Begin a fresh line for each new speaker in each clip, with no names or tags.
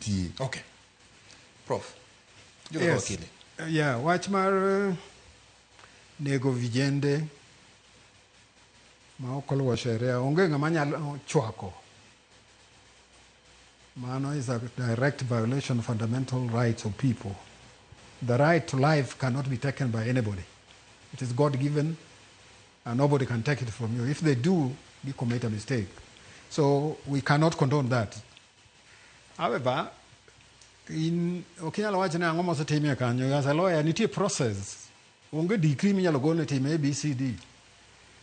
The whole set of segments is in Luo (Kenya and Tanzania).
Nitie.
Okay. Prof. Jogo
Yes.
wakili.
Yeah, wach mar nego vijende ma ok oluwo sheria onge ng'ama nyalo chwako. Mano is a direct violation of fundamental rights of people. The right to life cannot be taken by anybody. It is God given and nobody can take it from you. If they do, you commit a mistake. So we cannot condone that. However, in ok inyalo wacho ni ang'o mosetimie kanyo. As a lawyer, nitie process. Onge decree minyalo gol ni tim A, B, C, D.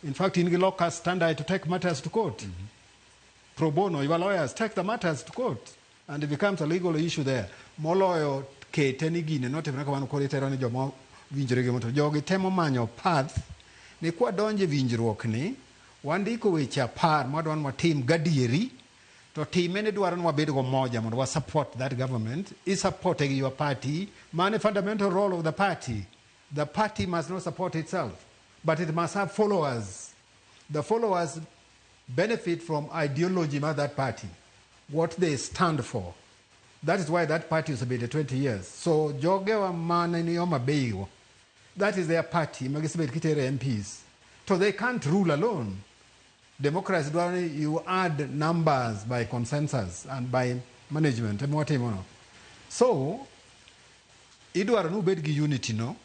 In fact, in gi locus standi to take matters to court. Pro bono, your lawyers take the matters to court and it becomes a legal issue there. Moloyo kete ni gine notimre kamano koro itero ni joma winjore gi moto. Jogi temo manyo path ni kwadonjo e winjruok ni wandiko weche 10 mwadwa ni watim gadieri to time ni dwaro ni wabed go moja mondo wa support that government. I support gi your party. Mano e fundamental role of the party. The party must not support itself, but it must have followers. The followers benefit from ideology mar that party, what they stand for. That is why that party has been 20 years. So jogewa mane ni Homa Bay go, that is their party, ma gisebet kitere MPs. So they can't rule alone. Democracy dwaro ni you add numbers by consensus and by management. Ema watimo no. So, idwaro ni ubed gi unity no,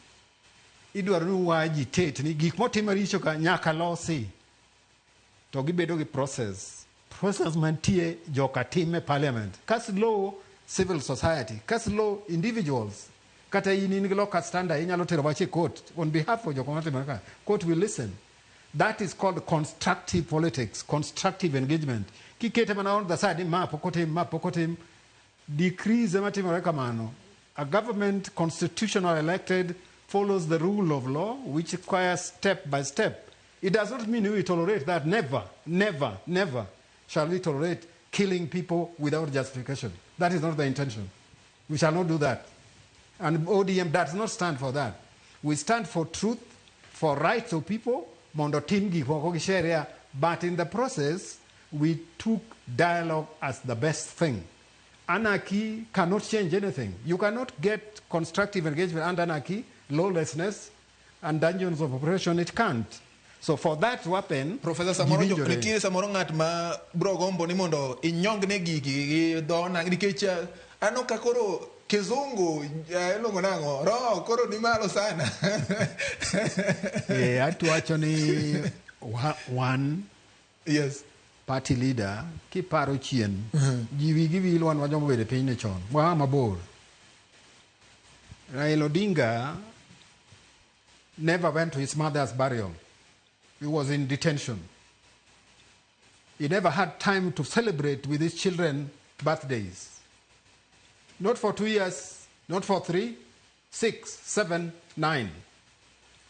idwaro ni uagitate ni gik motim maricho ka nyaka losi. To gibedo gi process. Process mantie joka tim e parliament. Kas law civil society, kas law individuals. Kata in in gi locus standi inyalo tero wach e court on behalf of jok matimore ka. Court will listen. That is called constructive politics, constructive engagement. Kikete mana on the side ni ma pok otim, ma pok otim, decrees ema timore kamano. A government constitutional elected follows the rule of law, which requires step by step. It does not mean we tolerate that. Never, never, never shall we tolerate killing people without justification. That is not the intention. We shall not do that. And ODM does not stand for that. We stand for truth, for rights of people, mondo tim gik moko gi sheria, but in the process, we took dialogue as the best thing. Anarchy cannot change anything. You cannot get constructive engagement under anarchy, lawlessness, and dungeons of oppression. It can't. So for that to happen,
Professor, samoro
ji winjore.
Nitie samoro ng'at ma bro gombo ni mondo inyongne gigi gi dhona nikech aneno ka koro kizungu iluongo nang'o roho koro ni malo sana.
Atuwacho ni wan party leader kiparo chien ji wigi wil wan wajoma obedo e pinyni chon waa mabor. Raila Odinga never went to his mother's burial. He was in detention. He never had time to celebrate with his children birthdays. Not for 2 years, not for 3, 6, 7, 9.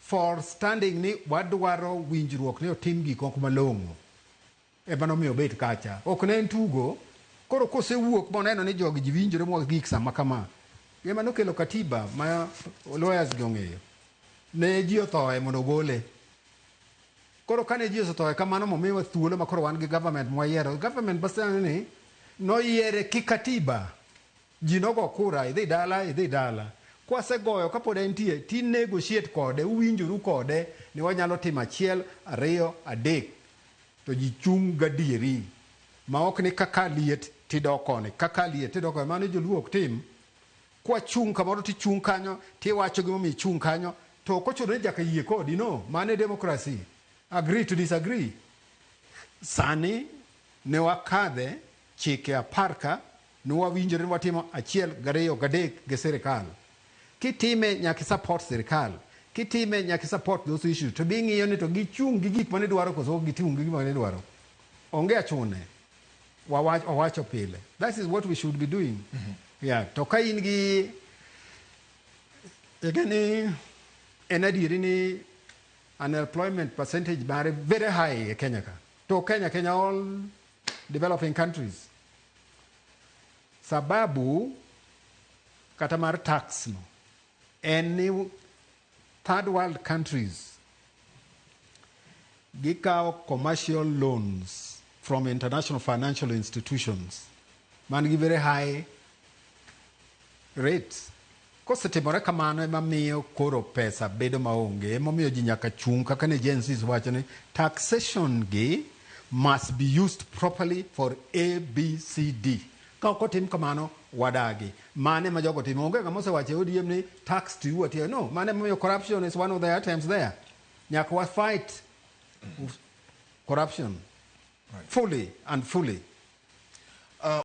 For standing ni wadwaro winjruok ni otim gik moko malong'o. Ema nomiyo obet kacha. Ok ne en tugo. Koro kosewuok moneno ni jogi ji winjore mwa gik sama kama. Ema nokelo katiba ma lawyers gi ong'eyo. Ne ji othoe mondo ogole. Koro kane ji osethoe kamano momiwa thuolo ma koro wan gi government mwayiero. Government masani ni noyiere ki katiba. Ji nogo kura, idhi dala, idhi dala. Kwasegoyo kapod entie, ti negotiate kode, uwinjoru kode ni wanyalo timo achiel, ariyo, adek. To ji chung' gadieri. Ma ok ni kaka liet tidok koni, kaka liet tidok koni. Mano joluo ok tim. Kwachung' kamoro tichung' kanyo, tiwacho gimomiyo ichung' kanyo, to ok ochuno ni nyaka yie kodi, no. Mano e democracy. Agree to disagree. Sani ne wakadhe chike 10 ka, ne wawinjore ni watimo achiel, gariyo, gadek gi sirikal. Kitime nyaka i support sirikal. Kitime nyaka i support those issues. To bing'iyo ni to gichung' gi gik mane dwaro koso ok gichung' gi gik mane dwaro. Onge achune. Wawacho pile. That is what we should be doing. Yeah. To ka in gi ni en adieri ni unemployment percentage mare very high e Kenya ka. To Kenya, Kenya all developing countries. Sababu kata mar tax no en ni third world countries gikawo commercial loans from international financial institutions man gi very high rates. Kosetimore kamano ema miyo koro pesa bedo maonge. Emomiyo ji nyaka chung' kaka ne Gen Zs wacho ni taxation gi must be used properly for A, B, C, D. Ka ok otim kamano, wadagi. Mane ma jogo timo. Onge ng'ama osewacho e ODM ni tax to atiyo. No, mane emomiyo corruption is one of the items there. Nyaka wa fight corruption fully and fully.